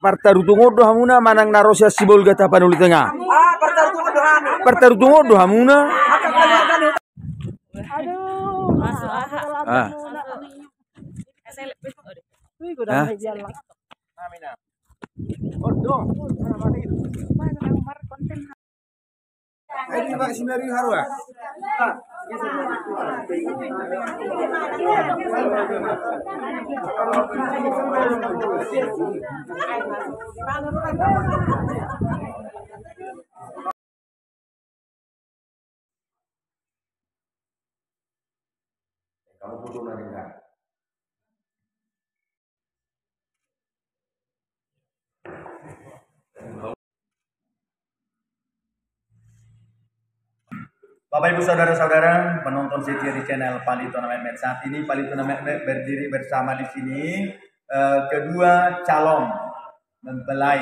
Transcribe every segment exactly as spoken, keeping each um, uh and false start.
Partarutungon do hamuna manang na ro sian Sibolga Tapanuli Tengah? Ah, partarutungon do hami. Partarutungon do hamuna? Angka keluarga ni. Aduh. Masuk aha? Ah. Wih, gua udah. Hah? Meja lah. Bapak Ibu saudara-saudara penonton setia di channel Palito na Metmet, saat ini Palito na Metmet berdiri bersama di sini, eh, kedua calon mempelai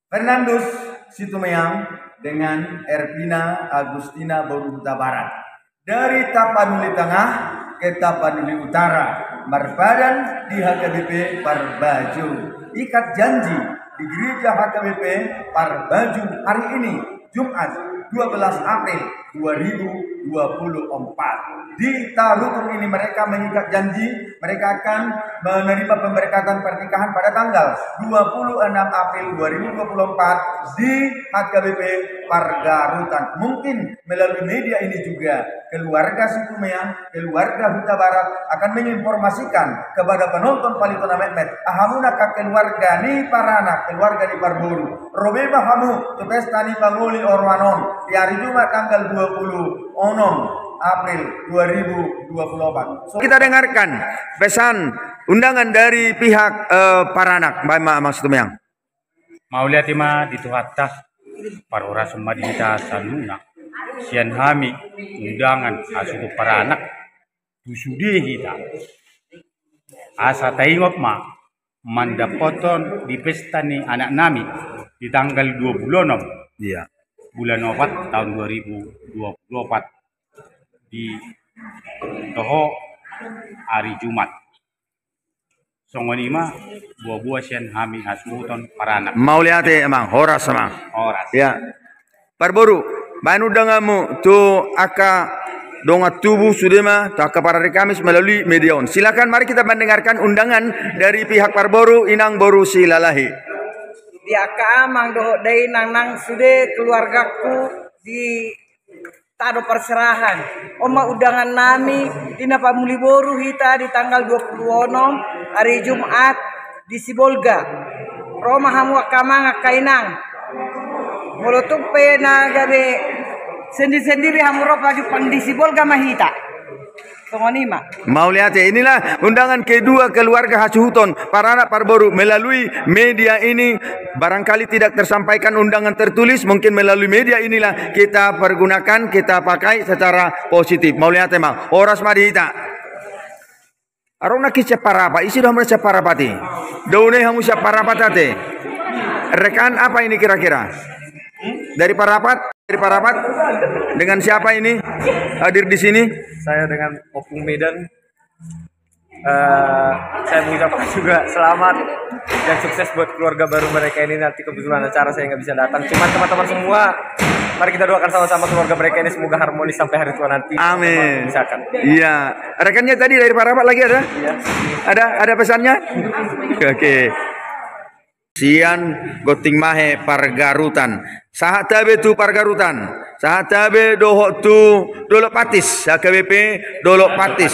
Fernandus Situmeang dengan Ervina Agustina boru Hutabarat. Dari Tapanuli Tengah ke Tapanuli Utara, marpadan di H K B P Parbaju. Ikat janji di gereja H K B P Parbaju hari ini, Jumat, dua belas April dua ribu dua puluh empat. Di Tarutung ini mereka mengikat janji, mereka akan menerima pemberkatan pernikahan pada tanggal dua puluh enam April dua ribu dua puluh empat di H K B P Pargarutan. Mungkin melalui media ini juga keluarga Situmeang, keluarga Hutabarat akan menginformasikan kepada penonton Palito na Metmet, hamuna angka keluarga ni paranak, keluarga ni parboru, ro be ma hamu tu pesta ni pangoli oroan on di hari Jumat tanggal dua puluh enam April dua ribu dua puluh empat. So, kita dengarkan pesan undangan dari pihak, eh, paranak. Baen ma, Amang Situmeang. Mauliate ma di Tuhanta, parhorasan ma di hita saluhutna. Sian hami undangan hasuhuton paranak, tu sude hita. Asa taingot ma mandapothon di pesta ni anak nami di tanggal dua puluh enam, iya, bulan opat tahun dua ribu dua puluh empat di toho hari Jumat. Songon i ma boa-boa sian hami hasuhuton paranak. Mauliate, Amang. Horas, Amang. Horas. Ya. Parboru, baen undanganmu tu angka dongan tubu sude ma, tu angka parari Kamis melalui media on. Silakan, mari kita mendengarkan undangan dari pihak parboru, Inang boru Silalahi. Di angka amang dohot dainang nang sude keluargaku di tano parserahan. On ma undangan nami di na pamuli boru hita di tanggal dua puluh enam hari Jumat di Sibolga. Ro ma hamu angka amang angka inang. Molo tung pe na gabe sendiri-sendiri hamu ro pajumpang di Sibolga ma hita. Songon i ma. Mauliate, inilah undangan kedua keluarga hasuhuton paranak parboru melalui media ini. Barangkali tidak tersampaikan undangan tertulis, mungkin melalui media inilah kita pergunakan, kita pakai secara positif. Mauliate, Amang. Horas ma di hita. Adong nangkin sian Parapat, ise do hamu na sian Parapat i? Dao ni hamu sian Parapat ate. Rekan apa ini kira-kira? Dari Parapat? Dari Parapat? Dengan siapa ini hadir di sini? Saya dengan Opung Medan. Eh, saya mengucapkan juga selamat dan sukses buat keluarga baru mereka ini. Nanti kebetulan acara saya nggak bisa datang. Cuman teman-teman semua, mari kita doakan sama-sama keluarga mereka ini semoga harmonis sampai hari tua nanti. Amin. Misalkan. Iya. Rekannya tadi dari Parapat lagi ada? Iya. Ada, ada pesannya? Oke. Sian Gonting Mahe Pargarutan. Sahat tabe tu Pargarutan. Sahat tabe dohot tu Dolok Patis. H K B P Dolok Patis.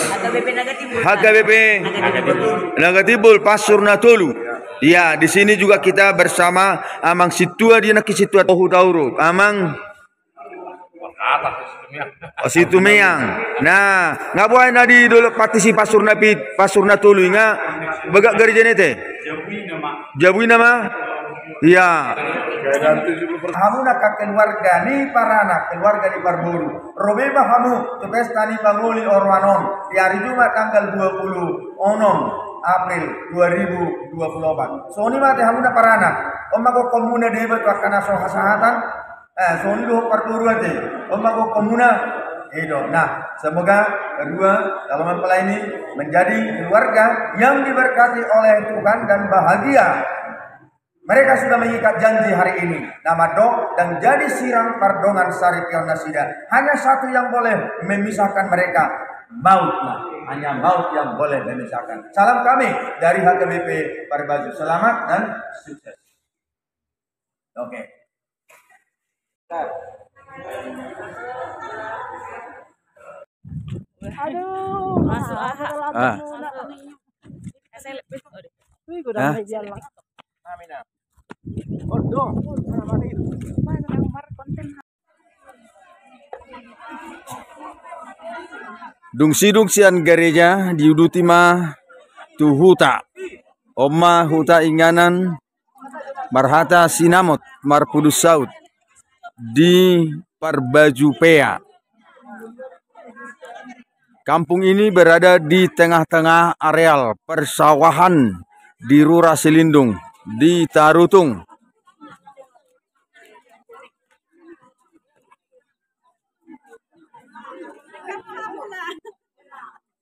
H K B P Naga Timbul, Pasur na tolu. Ya, di sini juga kita bersama Amang Sintua, dia nangkin Sintua Tohu Tauru. Amang Situmeang. Nah, nga boha na di Dolok Patis i Pasur na pit, Pasur na tolu i nga bagak gareja ni ate? Jabu i nama? Iya. Hamuna angka keluarga ni paranak, keluarga ni parboru, ro be ma hamu tu pesta ni pangoli oroan on di hari Jumat tanggal dua puluh enam April dua ribu dua puluh empat. Songon i ma ate hamuna paranak. On ma gokhonmuna deba tu angka na so hasahatan. Eh, songon i dohot parboru ate. On ma gokhonmuna. I do. Nah, semoga kedua calon mempelai ini menjadi keluarga yang diberkati oleh Tuhan dan bahagia. Mereka sudah mengikat janji hari ini. Na mandok, ndang jadi sirang pardongan saripeon nasida. Hanya satu yang boleh memisahkan mereka, maut lah. Hanya maut yang boleh memisahkan. Salam kami dari H K B P Parbaju. Selamat dan sukses. Oke. Aduh. Masuk, aha. Ah. Wih, gua udah. Hah? Meja lah. Dung sidung sian gareja diuduti ma tu huta. On ma huta inganan marhata sinamot marpudun saut di Parbaju Pea. Kampung ini berada di tengah-tengah areal persawahan di Rura Silindung di Tarutung.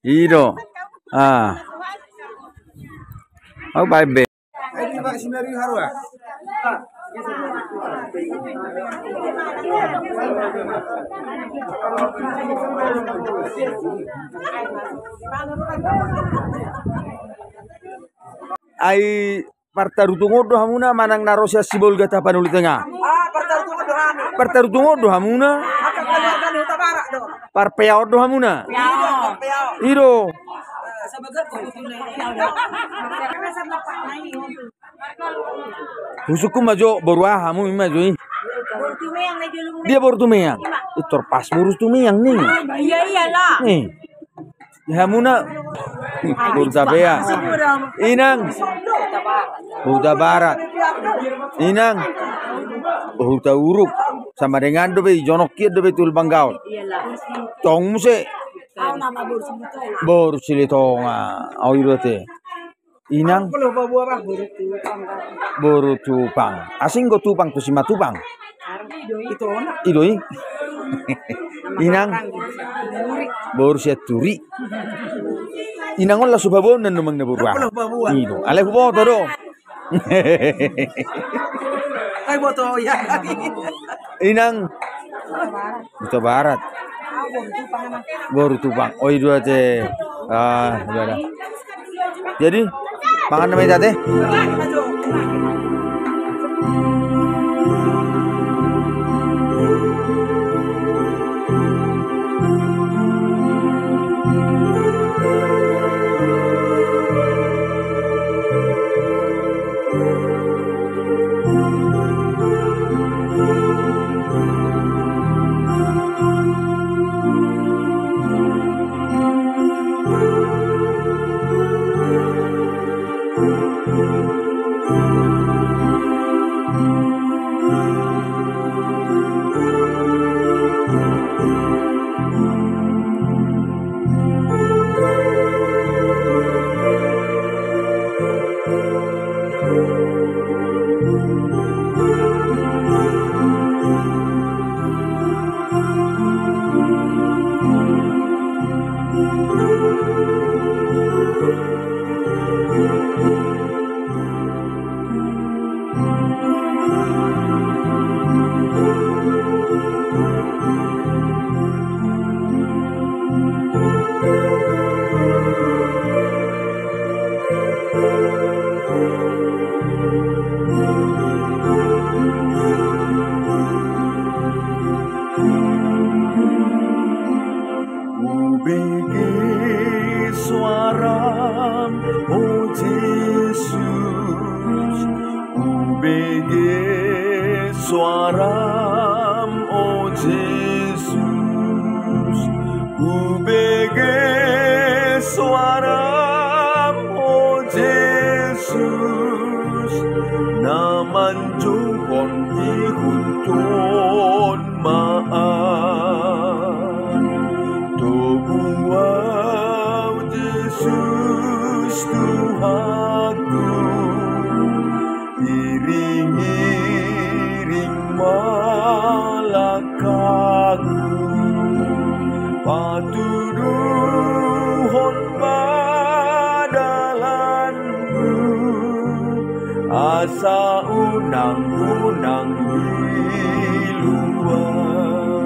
I do. Ah. Au baen be. Ai partarutung on do hamuna manang na ro sian Sibolga Tapanuli Tengah? Ah, partarutung on do hami. Partarutung on do hamuna? Angka keluarga ni Huta Barat do. Parpea on do hamuna? Pea. I do. Husungkun ma jo boru aha hamu i ma jo i. Boru Tumeang na i jolo muna. Dia boru Tumeang. I tor pas boru Tumeang ni. Iya, iyalah. Ni. Hamuna boru Tapea. Inang. Huta Barat. Inang. Huta Uruk. Sama dengan dope i, jonok i dope tu Lubang Gaol. Tong muse. Boru Silitonga. Au i do ate. Inang. Boru Tupang. Asing do Tupang tu Simatupang. I do i. Inang. Boru Sianturi. Inang on laos hupaboan do manang na boru aha. I do. Alai huboto do. Inang. Huta Barat. Boru Tupang. O, i do ate. Ah, i do. Jadi mangan nama i ate. Hubege soaram, o Jesus. Hubege soaram, o Jesus. Hubege soaram, o Jesus, na manjouhon ihut on ma an. Tobu au, Jesus Tuhanku, iring-iring ma langkahku, patuduhon ma dalanku. Asa unang-unang di luar.